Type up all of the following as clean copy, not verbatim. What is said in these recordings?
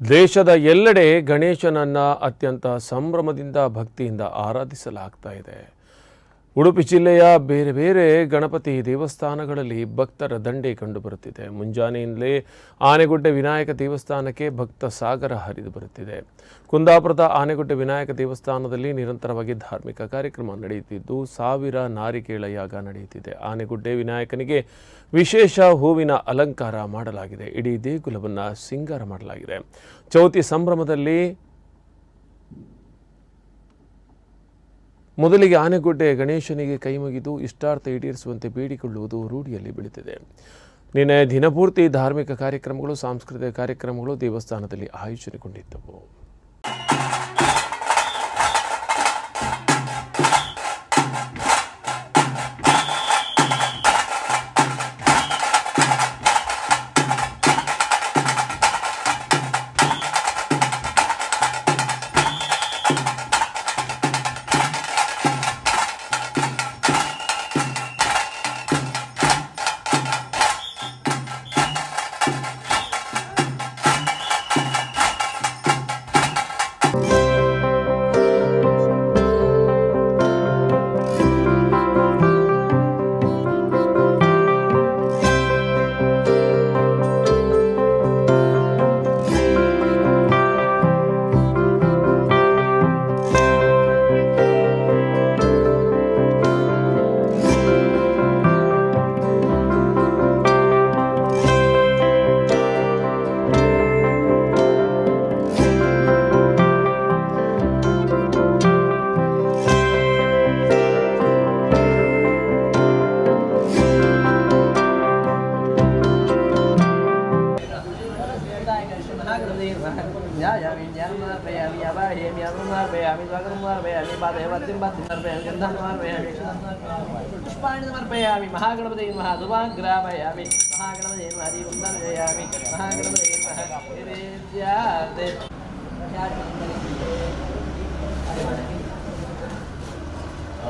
ದೇಶದ ಎಲ್ಲೆಡೆ ಗಣೇಶನನ್ನ ಅತ್ಯಂತ ಸಂಭ್ರಮದಿಂದ ಭಕ್ತಿಯಿಂದ ಆರಾಧಿಸಲಾಗ್ತಾ ಇದೆ. ಉಡುಪಿ ಜಿಲ್ಲೆಯ ಬೇರೆ ಬೇರೆ ಗಣಪತಿ ದೇವಸ್ಥಾನಗಳಲ್ಲಿ ಭಕ್ತರ ದಂಡೆ ಕಂಡುಬರುತ್ತಿದೆ. ಮುಂಜಾನೆಯಿಂದಲೇ ಆನೆಗುಡ್ಡೆ ವಿನಾಯಕ ದೇವಸ್ಥಾನಕ್ಕೆ ಭಕ್ತ ಸಾಗರ ಹರಿದು ಬರುತ್ತಿದೆ. ಕುಂದಾಪುರದ ಆನೆಗುಡ್ಡೆ ವಿನಾಯಕ ದೇವಸ್ಥಾನದಲ್ಲಿ ನಿರಂತರವಾಗಿ ಧಾರ್ಮಿಕ ಕಾರ್ಯಕ್ರಮ ನಡೆಯುತ್ತಿದ್ದು, 1000 ನಾರಿಕೇಳ ಯಾಗ ನಡೆಯುತ್ತಿದೆ. ಆನೆಗುಡ್ಡೆ ವಿನಾಯಕನಿಗೆ ವಿಶೇಷ ಹೂವಿನ ಅಲಂಕಾರ ಮಾಡಲಾಗಿದೆ. ಇಡೀ ದೇಗುಲವನ್ನು ಸಿಂಗಾರ ಮಾಡಲಾಗಿದೆ. ಚೌತಿ ಸಂಭ್ರಮದಲ್ಲಿ ಮೊದಲಿಗೆ ಆನೆಗುಡ್ಡೆ ಗಣೇಶನಿಗೆ ಕೈಮುಗಿದು ಇಷ್ಟಾರ್ಥ ಈಡೇರಿಸುವಂತೆ ಬೇಡಿಕೊಳ್ಳುವುದು ರೂಢಿಯಲ್ಲಿ ಬೆಳೆದಿದೆ. ನಿನ್ನೆ ದಿನಪೂರ್ತಿ ಧಾರ್ಮಿಕ ಕಾರ್ಯಕ್ರಮಗಳು, ಸಾಂಸ್ಕೃತಿಕ ಕಾರ್ಯಕ್ರಮಗಳು ದೇವಸ್ಥಾನದಲ್ಲಿ ಆಯೋಜನೆಗೊಂಡಿದ್ದವು. पुष्पाणि महागणपते नमः धूपाग्रापयामि महागणपते नमः दीपं दर्शयामि महागणपते नमः नैवेद्यार्थे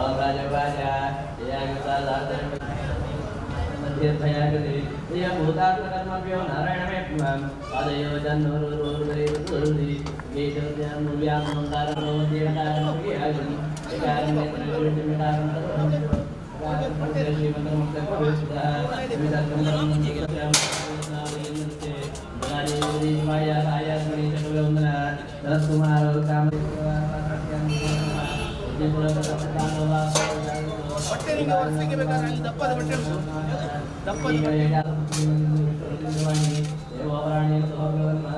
ओम राजवाचा भूतात्मकर्मभ्यो नारायणमे पादयो जन्नोरुरुरुरुरुरुरि ಬಟ್ಟೆ.